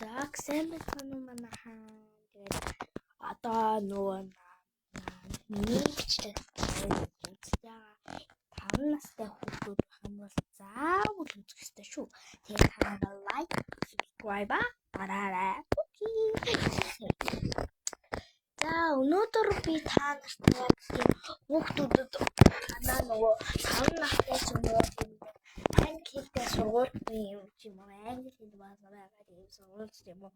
За, сайн байцгаана уу манайхан. Тэгээд одоо нөгөө миний бичлэг үзэж байгаа 5 настай хүүхдүүд байх юм бол заавал үзэх ёстой шүү. Тэгээд та нар лайк, subscribe дараарай. Окей. За, өнөөдөр би та нартай яг хүүхдүүдэд танаа нөгөө 5 настай ч юм уу тийм англи хэлтэй сургууль юм ч юм уу, англи хэл байгаа тийм сургууль ч юм уу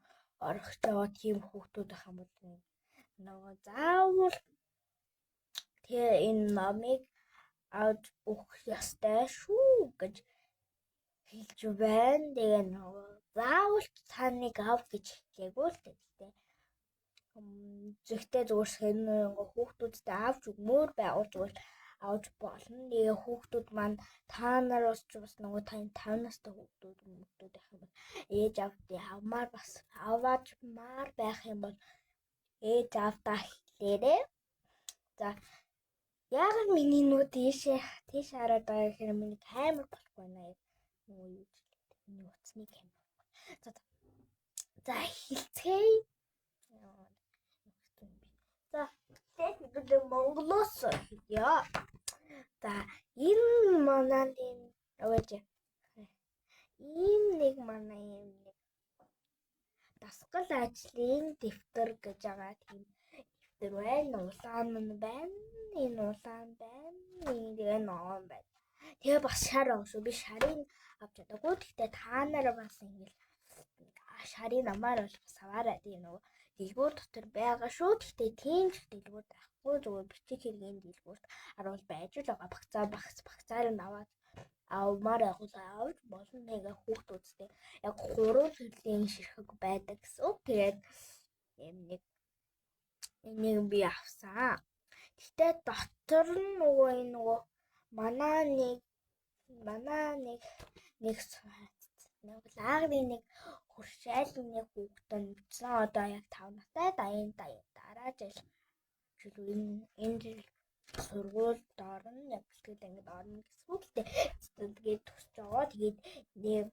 орох жоо тийм хүүхдүүд байх юм бол нөгөө заавал тэгээ энэ номыг авч өгөх ёстой шүү гэж хэлж байна. Тэгээ нөгөө заавал та нэг ав гэж хэлээгүй л дээ. Гэтэ зэгтээ зүгээр сонин хүүхдүүдтэй авч өгмөр байвал зүгээр авч болно. Тэгээ хүүхдүүд маань та нар бас ч бас нөгөө тань 5 настай хүүхдүүд хүмүүстүүд байх юм бол ээж аавдын авмаар бас аваажмаар байх юм бол ээж аавдаа хэлээрээ. За, яагаад миний нүд ийшээ тийш хараад байгаа гэхээр миний камер болохгүй байна. Нөгөө юу ч хэлээ. Миний утасны камер. За за хэлцгээе. За, тэгээд хэдүүлээ Монголоос хэлье. За, энэ манай ийм аваач. Ийм нэг манай ийм нэг дасгал ажлын дэвтэр гэж байгаа тийм дэвтэр байна. Улаан нь байна. Энэ улаан байна. Тэгээ ногоон байна. Тэгээ бас шар байгаа шүү. Би шарыг авч чадаагүй. Гэхдээ та нар бас ингээл шарын намаар бол бас аваарай. Тэгээ нөгөө дэлгүүр дотор байгаа шүү. Гэхдээ тийм ч дэлгүүр байхгүй, зүгээр бичиг хэргийн дэлгүүрт аруул байж л байгаа. Багцаа багц багцаар нь аваад авмаар байгуул авч болно. Нэг хүүхдүүдтэй яг гурван төрлийн ширхэг байдаг гэсэн үг. Тэгээд юм нэг энийг би авсан. Гэхдээ дотор нь нөгөө энэ нөгөө манай нэг манай нэг нэг нэг лагерын нэг хөршаалын нэг хүүхэд нь бичсэн. Одоо яг 5 настай даян даян дараа жил энэ жил сургуульд орно, яг бэлтгэл ангид орно гэсэн үг л дээ. Тэгээд төсөж байгаа. Тэгээд 1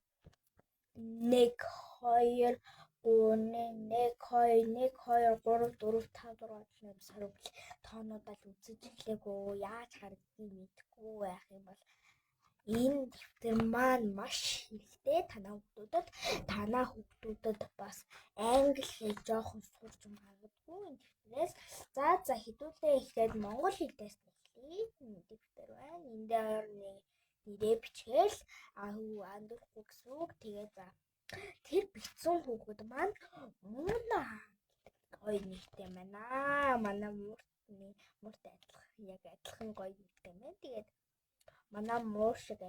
2 3 1 2 1 2 3 4 5 6 7 8 сар тоонуудаа л үзэж эхлээгөө. Яаж харагдгийг мэдэхгүй байх юм бол энэ дэвтэр маань маш хэрэгтэй танаа хүүхдүүдэд. Танаа хүүхдүүдэд бас англи хэл жоохон сурч магадгүй энэ дэвтрээс. За за хэдүүлээ эхлээд монгол хэлээс эхлэе. Энэ дэвтэр байна. Энэ дээр нэрээ бичгээл хүү андуурахгүй гэсэн үг. Тэгээ за тэр бичсэн хүүхэд маань Муна гоё нэртэй байна. Манай муртны мурт адилхан яг адилхан гоё нэртэй байна. Тэгээд манай муур шиг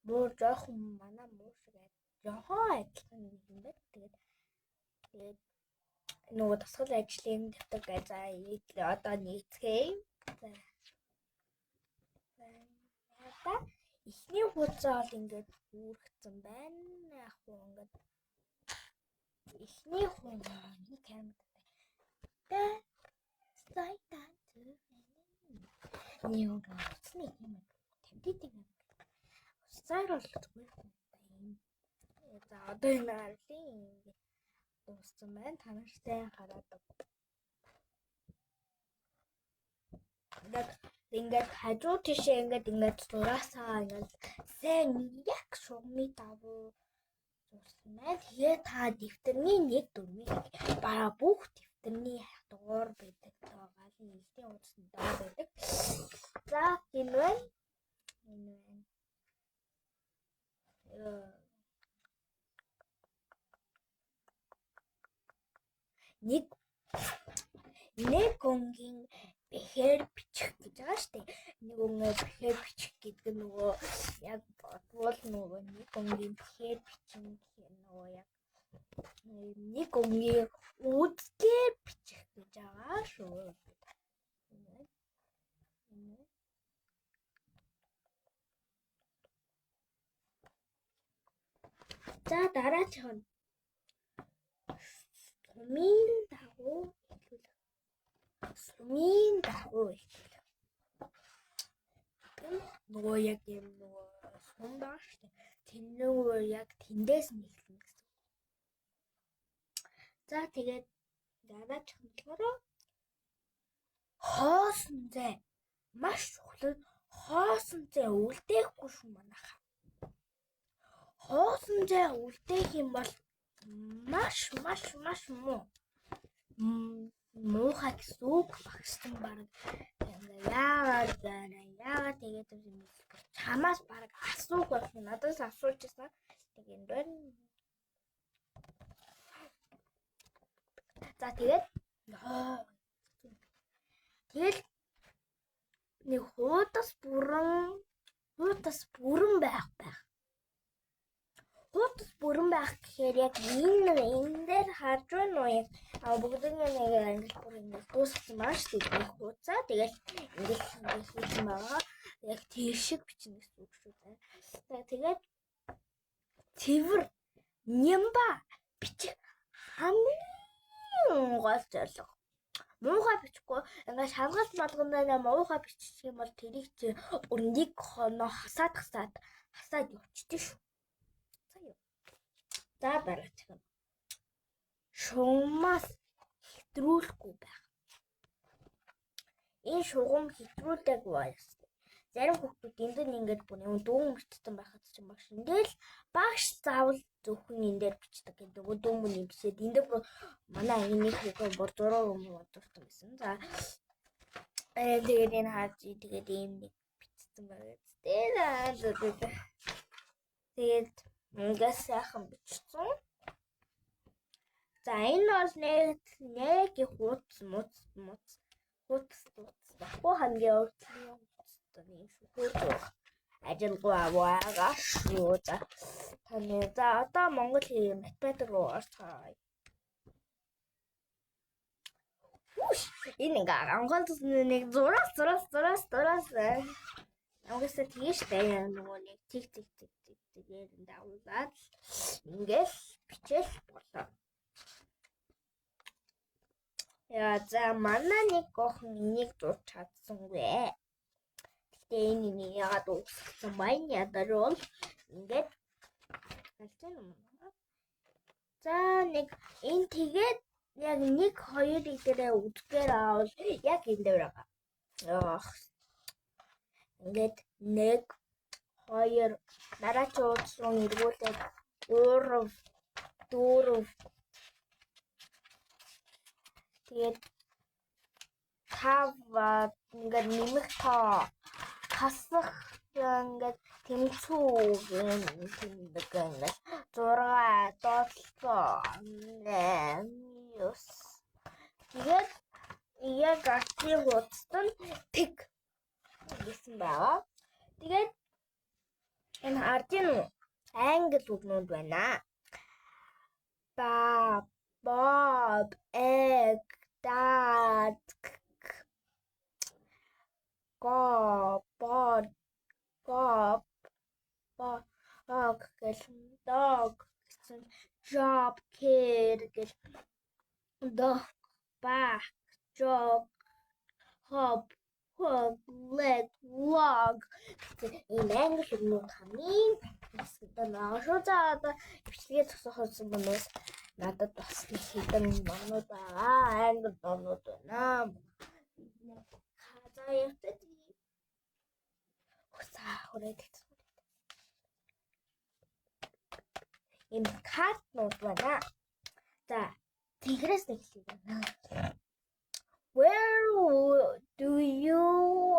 муур жоохон манай муур шиг жоохон адилхан юм байна. Тэгээд тэгээд нөгөө дасгал ажлын дэвтэр гэж за одоо нийцгээе. За за эхний хуудасаа бол ингээд үүрэгцэн байна. Яг хуу ингээд эхний хуудас камер та сайтан нэг утасны юм тавьддаг юм. Усаар бол зүгээр юм. За одоо энэ арлын ингээд дууссан байна. Та нар сайн хараад ингээд хажуу тишээ ингээд ингээд зураасаа ингээд сайн яг шугамын дагуу зурсан байна. Тэгээ та дэвтэрний нэг дөрвийг бараа бүх дэвтэрний дугаар байдаг байгаа л нэгдийн хуудасны доор байдаг. За энэ байна. Энэ байна. Нэг нэг өнгийн бэхээр бичих гэж байгаа шүү дээ. Нэг өнгөөр бэхээр бичих гэдэг нь нөгөө яг бодвол нөгөө нэг өнгийн бэхээр бичин гэхээр нөгөө яг нэг өнгийн үдгээр бичих гэж байгаа шүү. За дараачих нь сумын дагуу хэлүүлэх. Сумын дагуу хэлүүлэх. Нөгөө яг юм нөгөө сум байгаа шүү дээ. Тэрнүүгээр яг тэндээс нь эхэлнэ гэсэн. За, тэгээд дараачих нь болохоор хоосон зай. Маш чухал нь хоосон зай үлдээхгүй шүү манайхаа. Хоосон зай үлдээх юм бол маш маш маш муу. Муухай гэсэн үг, багшсан баг яагаад байна, яагаад тэгээд юм чамаас баг асуух байх, надаас асууж ирсэн. Тэгээд байна. За, тэгээд тэгэл нэг хуудас бүрэн байх. Хуудас бүрэн байх гэхээр яг энэ дээр харж байна уу, яг бүгдийн нэг англи бүр ингэ дууссан байгаа шүү дээ. Нэг хуудасаа тэгэл ингэ ингэ хийсэн байгаа. Яг тэр шиг бичнэ гэсэн үг шүү дээ. За, тэгээд цэвэр нямба бичих хамгийн гол зорилго. Муухай бичихгүй, ингээд шалгалт болгоно муухай бичих юм бол тэрийг чи бүр нэг хоноо хасаад хасаад хасаад явчихдаг шүү. За юу. За, дараачих нь. Шугамаас хэтрүүлэхгүй байх. Энэ шугам хэтрүүлдэг байсан. Зарим хүүхдүүд энд нь ингээд бүр юм дүүн бичсэн байхад чинь багш ингээл багш заавал зөвхөн энэ дээр бичдэг гэдэг. Нөгөө дүүн мөн юм бичээд энэ дээр манай ангийн нэг хүүхэн бүр зураг юм бодорсон байсан. За, тэгээд энэ харж, тэгээд ийм нэг бичсэн байгаа. Тэгээд тэгээд ингээд сайхан бичсэн. За, энэ бол нэг нэг хуудас муц муц хуудас хуудас баггүй, хамгийн уртлын хуудас юм шүү. Ажилгүй аваагаа шүү. За, таны за одоо монгол хэл, математик руу орцгоё. Үш, энэ ингээ Монголд нэг зураас зураас зураас зураас угаасаа тэгэн штэ, нөгөө нэг тиг тиг тиг тиг тигээр дагуулад ингээл бичээл болоо. Яа, за, манай нэг охин энийг зурж чадсангүй. Гэхдээ энэ нэг яагаад үүсгэсэн баян ядарвал ингээд алж байна юм. За, нэг энэ тэгээд яг нэг хоёрыг дээрээ үзгээр аавал яг энэ дээр байгаа. Яах. Ингээд нэг хоёр дараачийн хуудас руу эргүүлээд гурав, дөрөв, тэгээд тав, ингээд нэмэх тоо, хасах, ингээд тэмцүү тэмдэг, ингээд 6, 7, 8, 9. Тэгээд яг ардын хуудасд нь тэг гэсэн байгаа. Тэгээд энэ ардын англи үгнүүд байна. Ба, bob, egg, dad, go, bod, gob, bog гэл, dog гэсэн, job, care гэл, dog, back, jog, hop, hog, leg, log гэсэн ийм англи үгнүүд хамгийн хэсэгт байгаа шүү. За, одоо бичлэгээ зогсоохсон хүмүүс надад бас нэг хэдэн номнууд байгаа. Англи номнууд байна. За, явтад. Усаа хүрээд гэсэн. Ийм картнууд байна. За, тэгрээс эхлэе байна. Where do you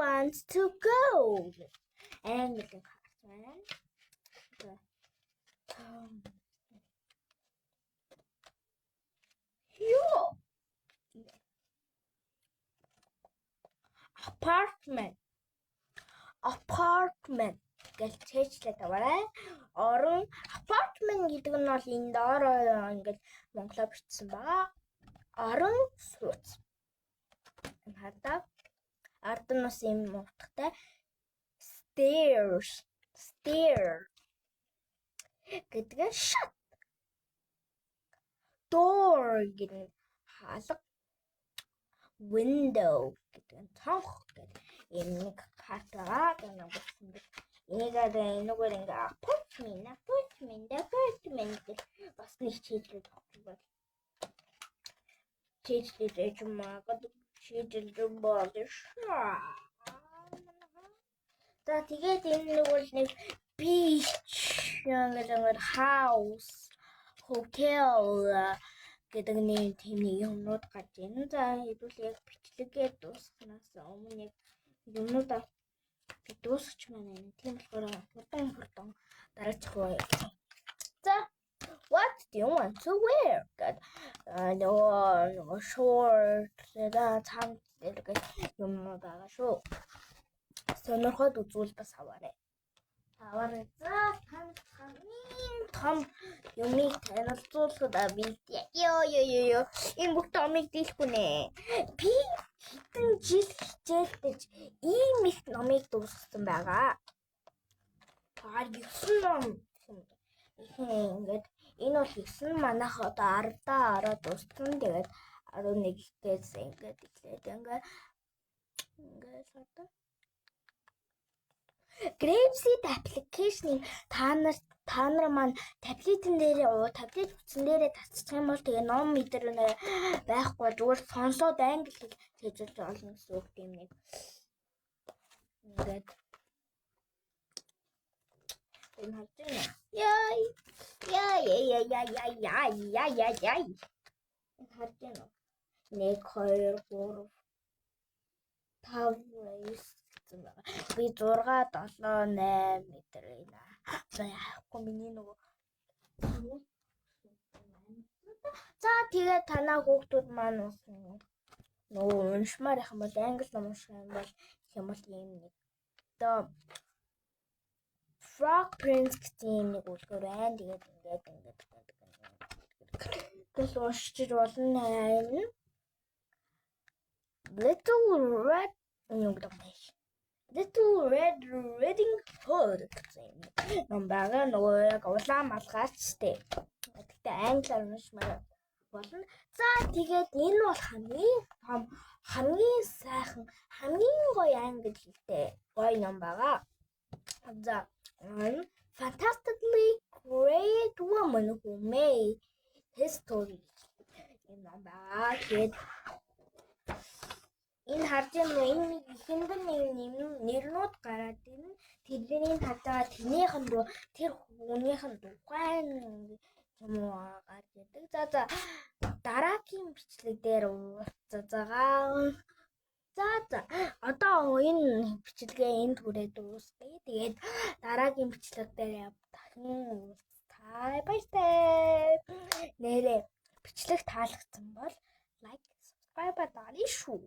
want to go? Англи карт байна. За. Юу? Apartment. Apartment гэж цээжлээд аваарай. Орон, apartment гэдэг нь бол энэ доор ингээд монголоор бичсэн байгаа. Орон сууц. Хардаа. Ард нь бас юм утгатай. Stairs. Stair гэдэг нь шат. Door гэдэг нь хаалга. Window гэдэг нь цонх гэдэг ийм нэг карт байгаа. Энийг энэгээр ингээ apartment Apartment, apartment, apartment гэх бас нэг чийлэл бол чийлэл магадгүй, чийлэл болно шүү. За, тэгээд энэ нэг бол нэг beach, ингээд house, hotel гэдэг нэг тийм нэг юмнууд гарч ирнэ. За, хэдүүл яг бичлэгээ дуусгахнаас өмнө яг юмнуудаа би дуусгач маань. Тийм болохоор хурдан хурдан дараачих уу. За, "What do you want to wear?" гэд нөгөө short за цаан гэх юм байгаа шүү. Сонирхоод үзвэл бас аваарай. Аваарай. За, танд хамгийн том юмыг танилцуулахад бэлдээ. Йоо ёо ёо ёо. Энэ бүх номыг дийлэхгүй нэ. Би хэдэн жил хичээлдэж ийм их номыг дуусгасан байгаа. Аа, 9 ном. Ингээд энэ бол 9, манайх одоо 10-даа ороод дууссан. Тэгээд 11 ихээс ингээд эхлээд ингээд одоо Grapeseed application-ыг та нар маань таблетэн дээрээ, таблет утсан дээрээ татчих юм бол тэгээ ном мэдэр байхгүй, зүгээр сонсоод англи хэл цээжилж олно гэсэн үг, тийм нэг. Ингээд энэ харж байна. Яй. Яй яй яй яй яй яй яй яй. Энэ харж байна уу? 1 2 3 5 9 гэсэн байгаа. Би 6 7 8 метр байна. За, яахгүй миний нөгөө. За, тэгээд танаа хүүхдүүд маань бас нөгөө уншмаар их юм бол, англи ном унших юм бол ийм нэг одоо Frog Prince гэсэн юм нэг үлгэр байна. Тэгээд ингээд ингээд гэл уншиж болно. Little Red юм гэдэг байна. Little Red Riding Hood гэсэн юм ном байгаа. Нөгөө яг улаан малгайчтэй. Гэхдээ англиар уншмаар болно. За, тэгээд энэ бол хамгийн том, хамгийн сайхан, хамгийн гоё англи хэлтэй гоё ном байгаа. За, Fantastically Great Woman Who Made History юм ном байгаа. Тэгээд энэ харж байна уу? Энэ нэг ихэнд нэг нэрнүүд гараад ирнэ. Тэрний хадаа тэрнийхэн рүү тэр хүнийх нь тухайн юм уу гарч ирдэг. За, дараагийн бичлэг дээр уулзацгаая. За, одоо энэ бичлэгээ энд хүрээд дуусгая. Тэгээд дараагийн бичлэг дээр дахин уулзцаая. Баяртай. Нэрээ бичлэг таалагдсан бол like, subscribe даръя шүү.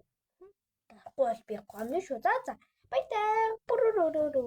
Тэгэхгүй бол би гомно шүү. За. Баяртай. Бүрүрүрү.